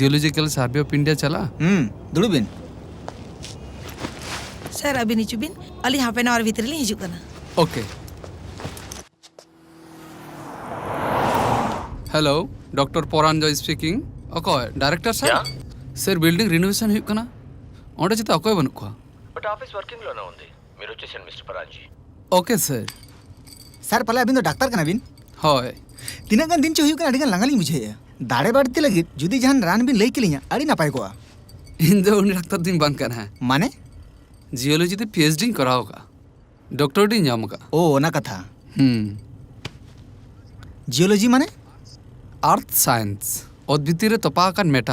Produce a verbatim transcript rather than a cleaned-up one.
Geological Survey of India ᱪᱟᱞᱟᱜᱼᱟ? ᱦᱩᱸ, ᱫᱩᱲᱩᱵ ᱵᱤᱱ᱾ ᱥᱟᱨ, ᱟᱹᱵᱤᱱ ᱦᱤᱡᱩᱜ ᱵᱤᱱ, ᱟᱹᱞᱤᱧ ᱦᱟᱯ ᱮᱱ ᱟᱣᱟᱨ ᱵᱷᱤᱛᱨᱤ ᱞᱤᱧ ᱦᱤᱡᱩᱜ ᱠᱟᱱᱟ᱾ Okay. Hello, doctor Paranjoy speaking. ᱚᱠᱚᱭ, director sir? Yeah? Sir, building ᱨᱤᱱᱳᱵᱷᱮᱥᱚᱱ ᱦᱩᱭᱩᱜ ᱠᱟᱱᱟ, ᱚᱸᱰᱮ ᱪᱮᱫᱟᱜ ᱚᱠᱚᱭ ᱵᱟᱹᱱᱩᱜ ᱠᱚᱣᱟ? ᱵᱟᱴ ᱚᱯᱷᱤᱥ ᱣᱟᱨᱠᱤᱝ ᱞᱚ ᱱᱚᱱᱫᱤ, మీరు వచ్చేసండి మిస్టర్ పరాంజీ. ᱳᱠᱮ ᱥᱟᱨ᱾ ᱥᱟᱨ, ᱯᱟᱞᱮ ᱟᱹᱵᱤᱱ ᱫᱚ ᱰᱟᱠᱛᱟᱨ ᱠᱟᱱᱟ ᱵᱤᱱ? ᱦᱳᱭ᱾ ᱛᱤᱱᱟᱹᱜ ᱜᱟᱱ ᱫᱤᱱ ᱪᱚ ᱦᱩᱭᱩᱜ ᱠᱟᱱᱟ, ᱟᱹᱰᱤ ᱜᱟᱱ ᱞᱟᱸᱜᱟ ᱞᱤᱧ ᱵᱩᱡᱷᱟᱹᱣᱮᱫᱼᱟ᱾ ᱫᱟᱲᱮ ᱵᱟᱹᱲᱛᱤ ᱞᱟᱹᱜᱤᱫ ᱡᱩᱫᱤ ᱡᱟᱦᱟᱱ ᱨᱟᱱ ᱵᱤᱱ ᱞᱟᱹᱭ ᱠᱮᱞᱤᱧᱟ, ᱟᱹᱰᱤ ᱱᱟᱯᱟᱭ ᱠᱚᱜᱼᱟ᱾ ᱤᱧ ᱫᱚ ᱩᱱᱤ ᱰᱟᱠᱛᱟᱨ ᱫᱚᱧ ᱵᱟᱝ ᱠᱟᱱᱟ᱾ ᱢᱟᱱᱮ? ᱡᱤᱭᱳᱞᱚᱡᱤ ᱛᱮ ᱯᱤ ᱮᱭᱤᱪ ᱰᱤᱧ ᱠᱚᱨᱟᱣ ᱟᱠᱟᱫᱼᱟ, ᱰᱚᱠᱴᱚᱨᱮᱴ ᱤᱧ ᱧᱟᱢ ᱟᱠᱟᱫᱼᱟ᱾ ᱳ, ᱚᱱᱟ ᱠᱟᱛᱷᱟ᱾ ᱦᱩᱸ᱾ ᱡᱤᱭᱳᱞᱚᱡᱤ ᱢᱟᱱᱮ? ᱟᱨᱛᱷ ᱥᱟᱭᱮᱱᱥ, ᱚᱛ ᱵᱷᱤᱛᱤᱨ ᱨᱮ ᱛᱚᱯᱟ ᱟᱠᱟᱱ ᱢᱮᱴᱟᱞ᱾